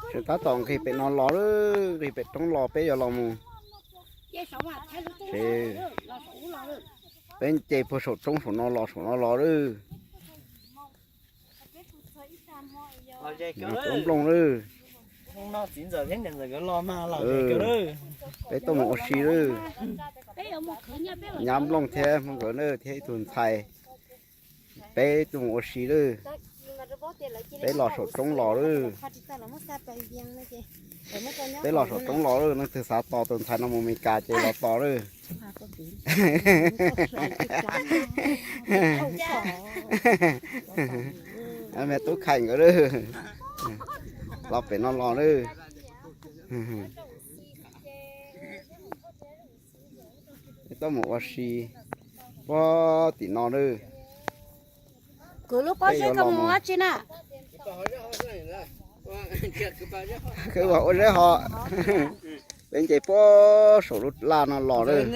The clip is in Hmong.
Tseem tab tom nqis pem no los lawm, nqis pem roob los peb yuav los mus. Ces peb nce puag saum roob saum no los, saum no los lawm. Tuav nplooj lawm. Peb tuaj mus ua si lawm. Nyab Nplooj thiab Hmoob nkawd na thiab ib tug ntxhais. Peb tuaj mus ua si lawm. Peb los saum roob los lawm. Peb los saum roob los lawm, leej twg xav tos tus ntxhais no mus Meskas ces los tos lawm. Me tub Khais nkawd lawm. Los pem no los lawm. Peb tuaj mus ua si puag tim no lawm. Kwv lub pob zeb koj mus ua dab tsi na? Kwv ua zeb ho. Peb nce puag saum lub laj no los lawm.